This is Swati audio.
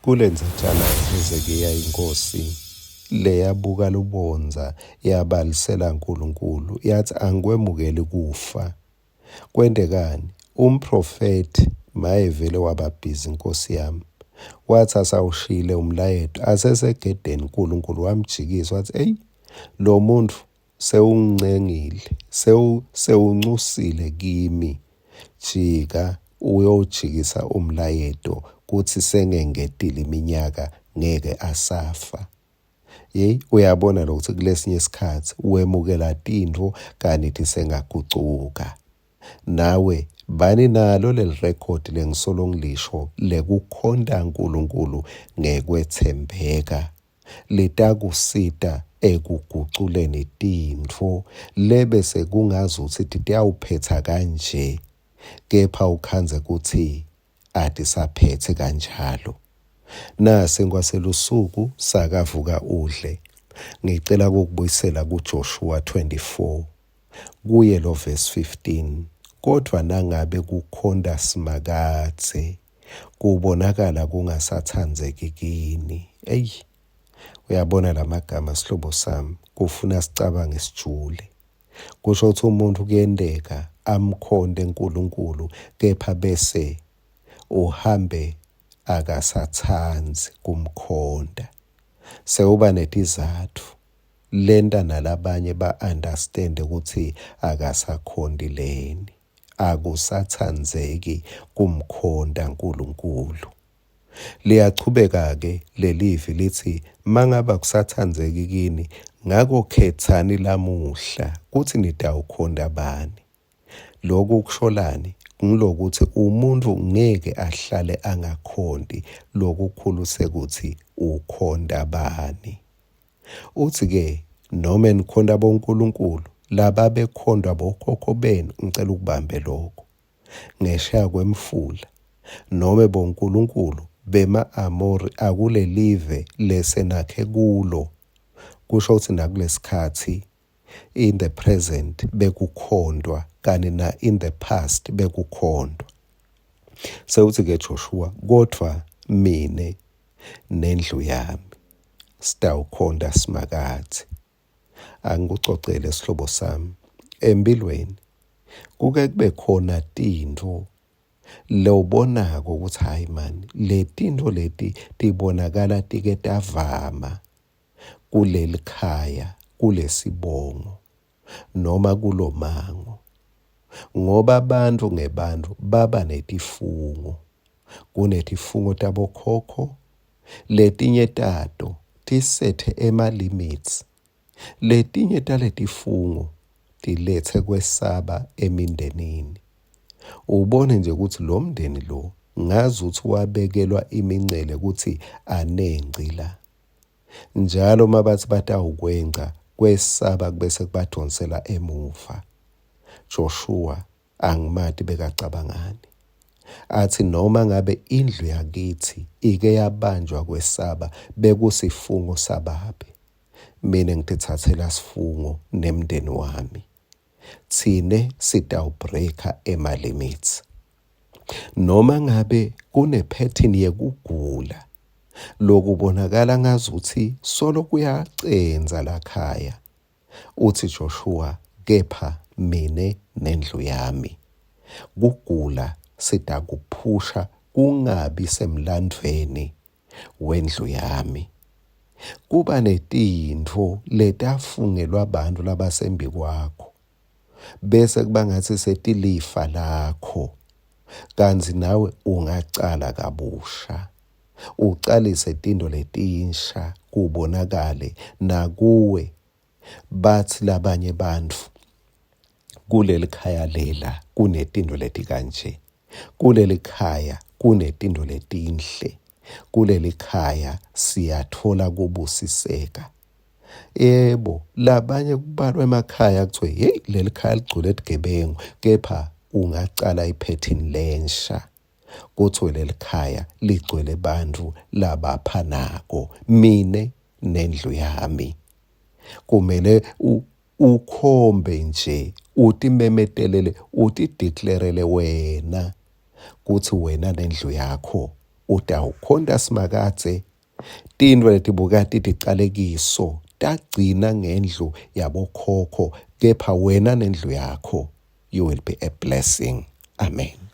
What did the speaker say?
Kulendzatjana Hezekiya inkosi leyabuka lubondza yabalisela Nkulunkulu yatsi, angikwemukeli kufa. Kwentekani? Umprofethi maye vele waba-busy Nkosi yami. Watsi asawushiyile umlayeto asesegedeni Nkulunkulu wamjikisa watsi, eyi lo muntfu sewungincengile, sewuncusile kimi, jika uyojikisa umlayeto kutsi sengengetile iminyaka ngeke asafa. Yeyi uyabona lokuthi kulesinye isikhathi wemukela tintfo kani tisengagucuka. Nawe bani nalo leli rekhodi lengisolo ngilisho lekukhonta Nkulunkulu ngekwetsembeka litakusita ekuguculeni tintfo lebese kungazutsi titawuphetsa kanje kepha ukhandze kutsi atisaphetse kanjalo. Nasi kwaselusuku sakavuka udle. Ngicela kukubuyisela kuJoshuwa 24 kuye lo verse 15. Kodvwa nangabe kukhonta Simakadze kubonakala kungasatsandzeki kini. Eyi, uyabona lamagama sihlobo sami, kufuna sicabange sijule. Kusho ukuthi umuntu kuyenteka amkhonte uNkulunkulu kepha bese uhambe akasatsandzi kumkhonta. Sewuba netizatfu lenta nalabanye ba-understand ukuthi akasakhonti leni. Akusatsandzeki kumkhonta uNkulunkulu. Liyachubeka-ke lelivi litsi, Mangabe akusatsandzeki kini, ngako khetsani lamuhla kutsi nitawukhonta bani. Loku kusholani? Ngilokutsi umuntfu ngeke ahlale angakhonti, lokukhulu sekutsi ukhonta bani. Utsi-ke nome nikhonta bonkulunkulu lababekhontwa bokhokho benu, ngicela ukubambe lokho. Ngesheya kwemfula, nome bonkulunkulu bema-Amori akulelive lesenakhe kulo, kusho kutsi nakulesikhatsi in the present bekukhontwa kani na in the past bekukhontwa. Sewutsi-ke Joshuwa, kodvwa mine nendlu yami sitawukhonta Simakadze. Angikucocele sihlobo sami, empilweni kuke kube khona tintfo lowubonako ukuthi hhayi mani letintfo leti tibonakala tike tavama kuleli khaya, kulesibongo noma kulomango. Ngoba bantfu ngebantfu baba netifungo. Kunetifungo tabokhokho, letinye tato tisethe ema-limits. Letinye taletifungo tiletse kwesaba emindenini. Ubone nje kutsi lo mndeni lo ngazuthi wabekelwa imincele kutsi anengci la. Njalo uma batsi batawukwengca, kwesaba kubese kubadvonsela emuva. Joshuwa angimati bekacabangani. Atsi noma ngabe indlu yakitsi ike yabanjwa kwesaba bekusifungo sababe. Mine ngititsatsela sifungo nemndeni wami. Tsine sitawubreaka ema-limits. Noma ngabe kune-pattern yekugula lokubonakala ngazuthi solo kuyacendza lakhaya, utsi Joshuwa, kepha mine nendlu yami, kugula sitakuphusha kungabi semlandvweni wendlu yami. Kuba netintfo letafungelwa bantfu labasembikwakho bese kuba ngathi setilifa lakho kantsi nawe ungacala kabusha ucalise tintfo letinsha kubonakale nakuwe batsi labanye bantfu kuleli khaya lela kunetintfo letikanje kuleli khaya kunetintfo letinhle kuleli khaya siyatfola kubusiseka. Yebo, labanye kubalwa emakhaya kuthiwe yeyi leli khaya ligcwele tigebengu, kepha ungacala iphethini lensha kuthiwe leli khaya ligcwele bantfu labaphanako, mine nendlu yami. Kumele ukhombe nje utimemetelele utideklarele wena kutsi wena nendlu yakho Utawukhonta Simakadze. Tintfo letibuka titicalekiso tagcina ngendlu yabokhokho, kepha wena nendlu yakho you will be a blessing. Amen.